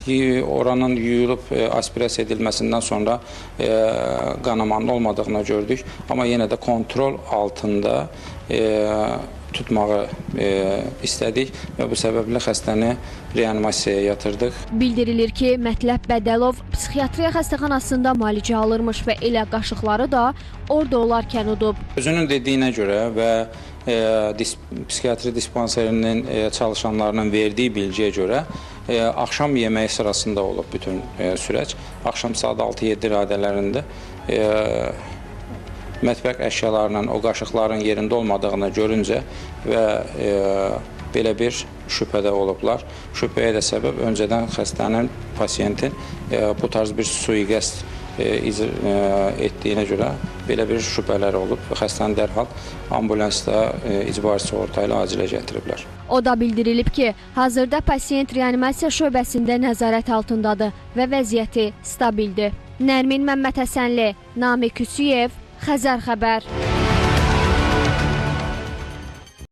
Oranın yuyulub aspirasiya edilməsindən sonra qanamanın olmadığını gördük. Amma yenə də kontrol altında tutmağı istədik və bu səbəblə xəstəni reanimasiyaya yatırdıq. Bildirilir ki, Mətləb Bədəlov psixiatriya xəstəxanasında müalicə alırmış və elə qaşıqları da orada olarkən udub. Özünün dediyinə görə və psixiatri dispanserinin çalışanlarının verdiyi bilgiyə görə axşam yeməyi sırasında olub bütün sürəc. Axşam saat 6-7 radələrində mətbəx əşyalarının, o qaşıqların yerində olmadığını görüncə və belə bir şübhədə olublar. Şübhəyə də səbəb öncədən xəstənin, pasiyentin bu tarz bir sui-qəsd etdiyinə görə belə bir şübhələr olub və xəstəni dərhal ambulansda icbari sığorta ilə acilə gətiriblər. O da bildirilib ki, hazırda pasiyent reanimasiya şöbəsində nəzarət altındadır və vəziyyəti stabildir. Nərmin Məmmədhəsənli, Namiq Küsüyev, Xəzər xəbər.